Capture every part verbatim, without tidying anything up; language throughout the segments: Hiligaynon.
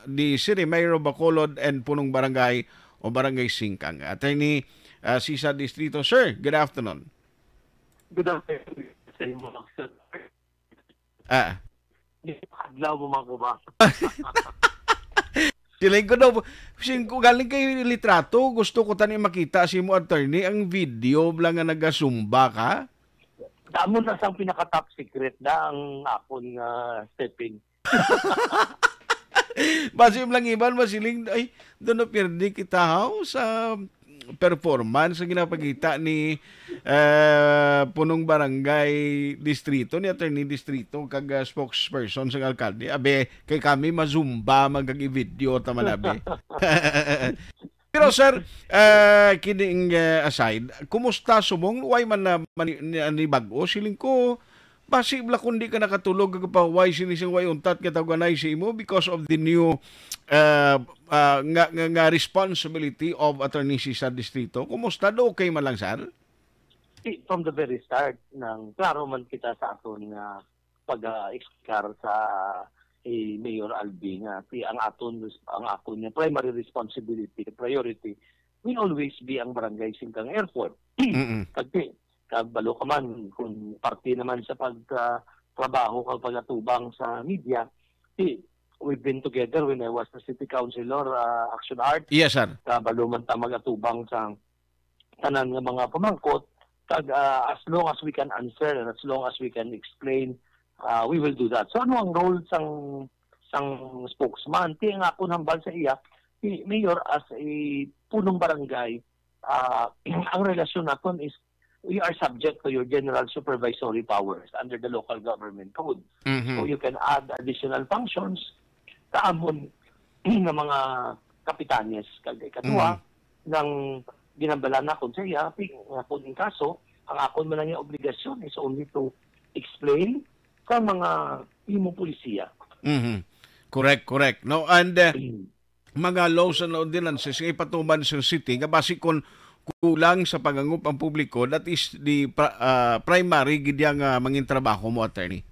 the City Mayor of Bacolod and Punong Barangay o Barangay Singkang. Attorney, ah, Cesar Distrito, sir, good afternoon. Good afternoon sa imo, sir. Ah. Adlaw mo, mga kuba. Siling ko daw, siling ko, galing kay litrato, gusto ko tani makita si mo, attorney, ang video bala nga nagasumba ka. Damo na sang pinaka-top secret na ang akon nga stepping. Basi lang iban, masiling, ay, doon na pirdi kita, haw, sa performance nga ginapakita ni, eh, punong barangay distrito, ni attorney distrito, kag, ah, spokesperson sa alkalde. Abe, kay kami mazumba man kag i-video ta man, abi. Pero, sir, ah, kining, eh, aside, kumusta subong? Way man na mani-, ni, ni bag-o? Siling ko, basi bala kung di ka nakatulog, kag pahuway sini sing way untat nga tawganay sa imo because of the new, ah, ah, nga, nga, nga responsibility of Attorney Cesar Distrito. Kumusta? Do okay man lang, sir? Si, from the very start, nang klaro man kita sa aton nga pag-explicar sa, eh, Mayor Albi nga si, ang aton res-, ang aton nga primary responsibility, priority, will always be ang Barangay Singkang Airport. Mm-mm. Kag, kag balo ka man, kung parte naman sa pag, ah, trabaho kag pag-atubang sa media, si, we've been together when I was the city councilor, ah, Action Art. Yes, sir. Kabalo man ta mag-atubang sa tanan nga mga pamangkot, kag, ah, as long as we can answer and as long as we can explain, ah, we will do that. So, ano ang role sang, sang spokesman? Ti ang akon hambal sa iya, si Mayor as a punong barangay, ah, ang relasyon naton is we are subject to your general supervisory powers under the local government code. Mhm. So, you can add additional functions sa amon nga mga kapitanes. Kag ikaduha, Mm. nang ginambalan nakon sa iya, pi-, nga kung in kaso, ang akon man nga obligasyon is only to explain sa mga imo polisiya. Mhm. Correct, correct. No, and, uh, Mm. mga laws and ordinances nga ipatuman sa city nga basi kon kulang sa pag-angop ang publiko, that is the pra-, ah, primary gid yang, ah, mangin trabaho mo, attorney.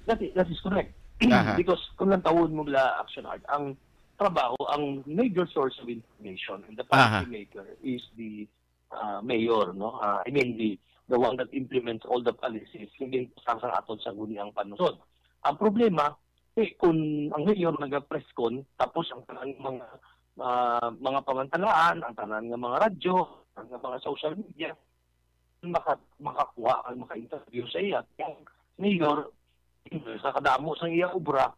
That is, that is correct. Aha. Because kung lantawon mo la, Action Art, ang trabaho, ang major source of information and the Aha. policy maker is the, ah, mayor, no? Ah, I mean, the, the one that implements all the policies, hindi sa, sa aton sa guni ang panusod. Ang problema, eh, kung ang mayor naga-press con, tapos ang tanan nga mga, ah, mga pamantalaan, ang tanan nga mga radyo, ang mga social media, maka-, makakuha ang maka-interview sa iya. Ang mayor, sa kadamo sa iya obra,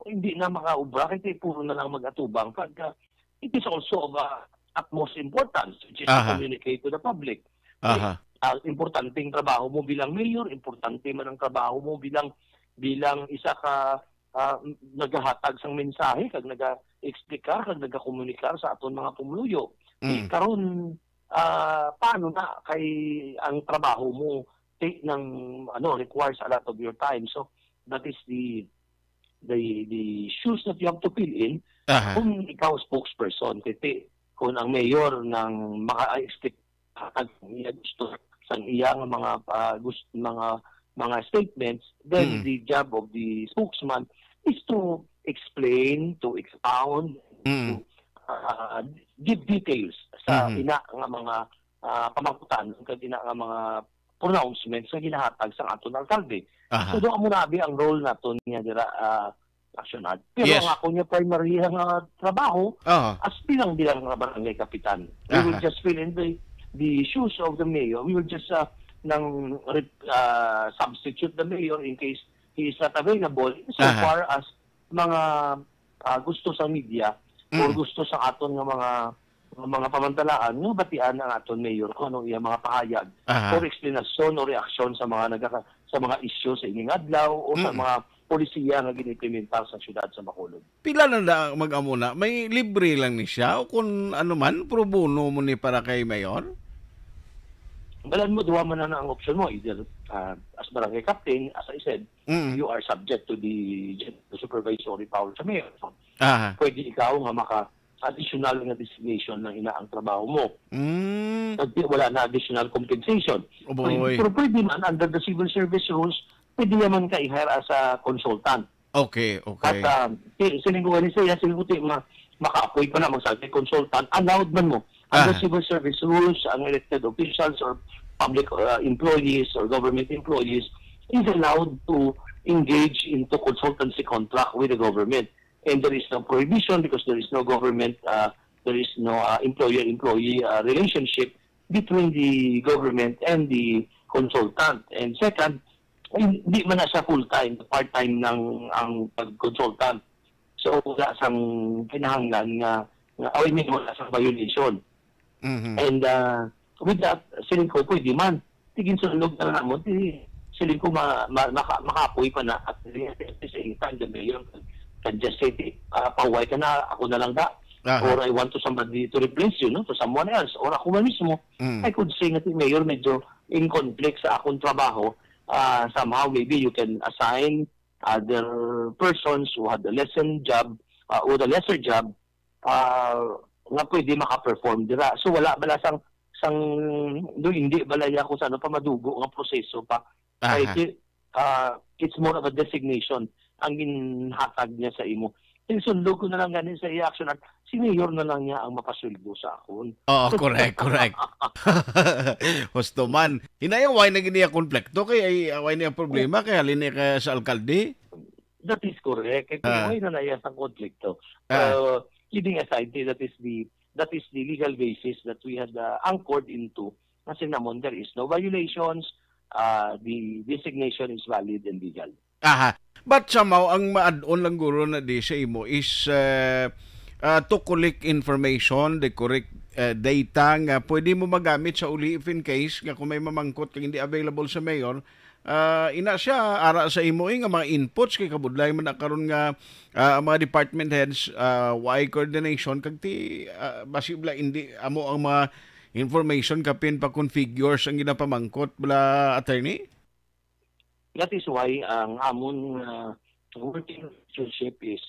hindi na makaobra, kay puro na lang mag-atubang. Pagka, it is also of, uh, utmost importance, which is to Aha. communicate to the public. Aha. Ah, importanteng trabaho mo bilang mayor, importante man ang trabaho mo bilang, bilang isa ka, ah, nagahatag sang mensahe, kag naga-explicar, kag nagakomunikar sa aton mga pumuluyo. Mm. Eh, karon, ah, paano na kay ang trabaho mo ti-, nang, ano, requires a lot of your time. So, that is the, the, the shoes that you have to fill in Aha. kung ikaw spokesperson. Kay ti-, kung ang mayor nang maka-expect ang iya gusto, sang iya nga mga, ah, gust-, mga, mga statements, then Mm. the job of the spokesman is to explain, to expound, Mm. to, ah, give details sa Mm. ina nga mga, ah, pamangkutan, kag ina nga mga pronouncements nga ginahatag sa aton alkalde. Aha. So, doon mo nabi ang role naton nga dira, ah, Action Art. Pero Yes. ang ako niya primary nga trabaho, Aha. as bilang, bilang nga barangay kapitan. We will Aha. just fill in the, the shoes of the mayor. We will just, ah, nang re-, ah, substitute the mayor in case he is not available. So Aha. far as mga, ah, gusto sa media or Mm. gusto sa aton nga mga, mga pamantalaan, nga batian ang aton mayor kung ano iya mga pahayag Aha. or explanation o reaksyon sa mga nagaka-, sa mga isyu sa ining adlaw o sa Mm. mga polisiya nga giniimplementar sa siyudad sa Bacolod. Pila na na mag-amo na? May libre lang ni siya o kung ano man, pro bono mo ni para kay mayor? Balan mo, duha man na ang option mo. Either, ah, as barangay captain, as I said, Mm. you are subject to the general supervisory power sa mayor. So, Aha. pwede ikaw nga maka-, additional nga designation ng ina ang trabaho mo. Mm. Pag di, wala na additional compensation. Oboy. Pwede, pero pwede man, under the civil service rules, pwede naman ka i-hire as a consultant. Okay, okay. But, um, si-, siling ko gani sa iya, siling ko, ti, ma-, makaapoy pa na, magsagdi consultant, allowed man mo. Under Aha. civil service rules, ang elected officials or public, uh, employees or government employees is allowed to engage into consultancy contract with the government. And there is no prohibition because there is no government, uh, there is no, uh, employer-employee, uh, relationship between the government and the consultant. And second, hindi man na siya full-time, part-time ng, ang pag-consultant. So, wala sang kinahanglan nga, nga, I mean, wala sang violation. Mhm. And, uh, with that, siling ko, pwede man. Tigin sa loob na lang mo, di, siling ko, ma-, ma-, maka-, makapoy pa na at the same time, the mayor can, can just say, "Di, ah, pahuway ka na, ako na lang da." Aha. Or, "I want to somebody to replace you, no? To someone else." Or ako man mismo, Mm. I could say nga si mayor medyo in conflict sa akong trabaho. Ah, somehow, maybe you can assign other persons who had a lesser job, ah, who had a lesser job, ah, nga pwede maka-perform dira. So, wala bala sang, sang, do, hindi bala ya kung sa ano pa madugo nga proseso pa. Kay Aha. ti-, ah, it's more of a designation ang ginhatag niya sa imo. Isunod ko na lang gani sa iya action at si mayor na lang niya ang mapasweldo sa akon. Oo, correct, correct. Husto man. Hinay-an, wala na gid niya konflikto, kay ay, wala niya problema, kay halin niya ka sa alkalde. That is correct. Kay Ah. wala na iya sa konflikto. Ah. Uh, kidding aside, that is the, that is the legal basis that we had, uh, anchored into. Kasi namon, there is no violations, uh, the designation is valid and legal. Aha. But somehow, ang ma-add-on lang guro na di sa imo is, uh, uh, to collect information, the correct, uh, data nga pwede mo magamit sa uli if in case nga kung may mamangkot kag hindi available sa mayor, ah, ina siya, ara sa imo, eh, nga mga inputs, kay kabudlay man na karon nga, ah, ang mga department heads, ah, why coordination, kag ti, ah, basi bala, hindi, amo ang mga information kapin pa configures ang ginapamangkot, bala, attorney? That is why ang amon, ah, working relationship is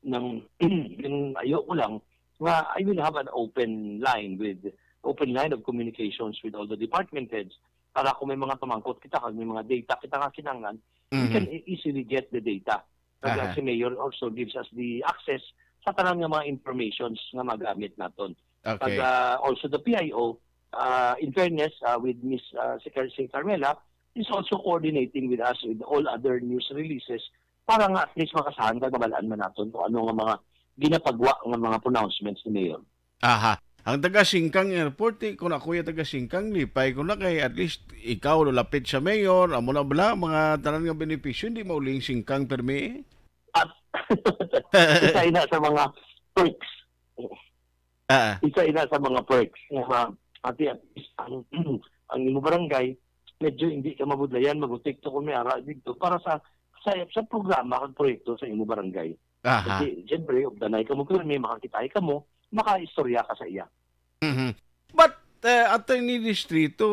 nang, yung ayo ko lang nga I will have an open line with, open line of communications with all the department heads para kung may mga pamangkot kita kag may mga data kita nga kinahanglan, we Mhm. can e-, easily get the data. Kag Aha. si Mayor also gives us the access sa tanan nga mga informations nga magamit naton. Okay. Kag, ah, also the P I O, ah, in fairness, ah, with Miss, ah, Secretary Carmela, is also coordinating with us with all other news releases para nga at least makasahan kag mabal-an man naton kung ano nga mga ginapagwa nga mga pronouncements ni Mayor. Aha. Ang taga Singkang Airport, eh, kung ako yung taga Singkang, lipay ko na kay at least ikaw lapit sa mayor, amo na bala, mga tanan nga benepisyo, hindi mauling Singkang permi. At isa ina sa mga perks. Ah. Isa ina sa mga perks nga, ati, at least ang, ang imo barangay, medyo hindi ka mabudlayan, magutik to kung may ara dito para sa, sa, sa programa kag proyekto sa imo barangay. Aha. Kasi, siyempre, ug danay ka mo pirmi, makakitaay ka mo, makaistorya ka sa iya. Mhm. But, uh, Attorney Distrito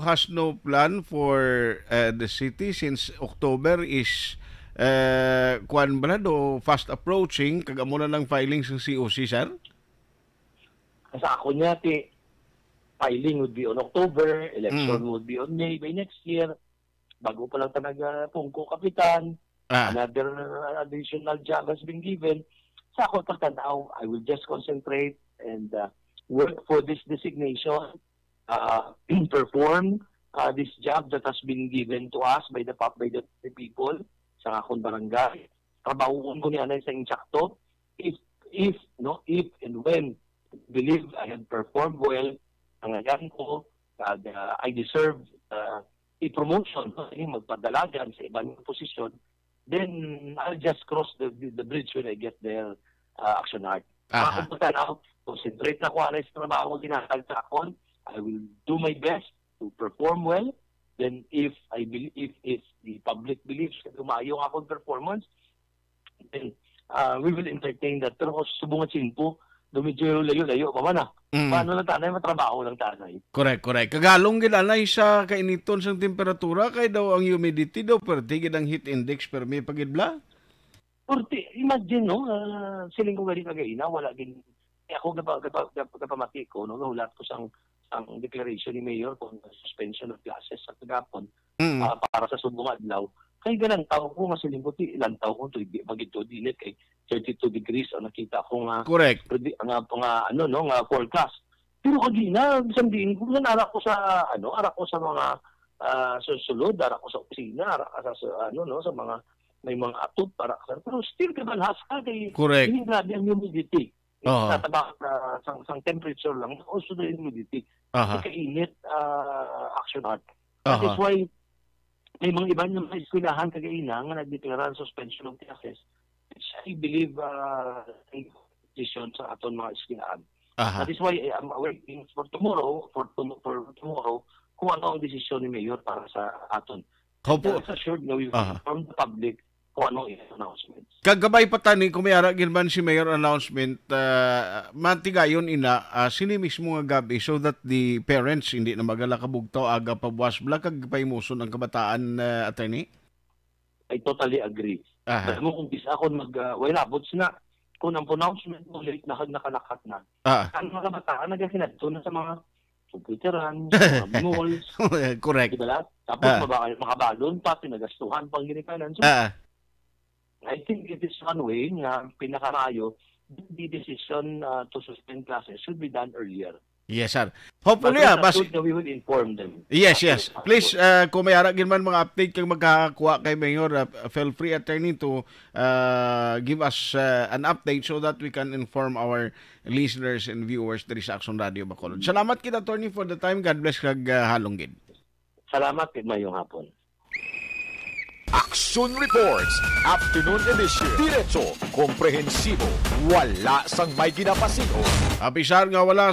has no plan for, uh, the city since October is, uh, kuwan ba na do, fast approaching, kag amo na lang filing sa C O C, sir? Sa ako niya, ti, filing would be on October, election Mm. would be on May by next year. Bago pa lang ta nag, ah, pungko kapitan, Ah. another additional job has been given. Sa ako pagtanaw, I will just concentrate and, uh, work for this designation, uh, perform, uh, this job that has been given to us by the pub-, by the people sa akong barangay. Trabahoon ko niya na sa insakto. If, if, no, if and when believe I have performed well, nangayan ko, kag, uh, I deserve, uh, a promotion, no, magpadalagan sa iban nga posisyon, then I'll just cross the, the bridge when I get there, uh, Action Art. Aha. Ako po tanaw, concentrate na ko anay sa trabaho nga ginatag sa akon. I will do my best to perform well. Then if I bel-, if, if the public believes na maayo ang akong performance, then, uh, we will entertain that. Pero kung subong nga tiyempo, do medyo layo-layo pa man, ah. Mm. Paano lang tanay, matrabaho lang tanay. Correct, correct. Kagalong gid anay sa kainiton sang temperatura, kay daw ang humidity daw, perti gid ang heat index, permi pa gid bala. Perti, imagine, no, ah, siling ko gali kagaina, wala gid. Eh, ako gapa-, gapa-, gapa-, gapamati ko, no, nahulat ko sang, sang declaration ni Mayor kung suspension of classes sa kagapon, Mm. ah, para sa subong adlaw. Kay galantaw ko nga siling ko, ti lantaw ko to, di magito dinit kay thirty-two degrees ang nakita ko nga Correct. predi-, nga, nga, ano, no, nga forecast. Pero kagina, bisan diin ko, bisan ara ko sa, ano, ara ko sa mga, ah, sa sulod, ara ko sa opisina, ara ka sa, sa, ano, no, sa mga, may mga atop, ara ka sa, pero still kabalhas ka kay Correct. Hindi grabe ang humidity. It's Aha. not about, uh, sang, sang temperature lang, but also the humidity. Aha. Kasi kainit, uh, Action Art. That Aha. is why may mga iban nga mga eskwelahan kagaina nga nagdeklara ang suspension of classes, which I believe, uh, ay decision sa aton mga eskwelahan. Aha. That is why I am waiting for tomorrow, for tom-, for tomorrow, kung ano ang desisyon ni Mayor para sa aton. Hopeful. Rest assured nga we will Aha. inform the public kung ano ang announcements. Kag kabay pa tani, kung may ara gid man si Mayor announcement, ah, matigayon ina, ah, sini mismo nga gabi so that the parents hindi na magala kabugtaw aga pabuas bala kag paimuson ang kabataan, ah, attorney? I totally agree. Aha. Alam mo, kung bisa ako mag, ah, way labot sina, kung ang pronouncement mo late na, nakalakat na, Ah. ang mga kabataan nagakinadto na sa mga computeran, sa mga malls, Correct. di ba? Tapos Ah. mabakal, makabalon pa, pinagastuhan pang ginikanan. So, Ah. I think it is one way nga pinakamaayo, the decision, uh, to suspend classes should be done earlier. Yes, sir. Hopefully, But ah, rest bas- assured na we will inform them Yes, as soon yes. as Please, possible. uh, kung may ara gid man mga update kag magkakuha kay Mayor, uh, feel free, attorney, to, uh, give us, uh, an update so that we can inform our listeners and viewers diri sa Action Radio Bacolod. Salamat kid, attorney, for the time. God bless kag, uh, halong gid. Salamat kag mayong hapon. Action Reports, Afternoon Edition. Diretso, komprehensibo, wala sang may ginapasin-o. Apisar nga wala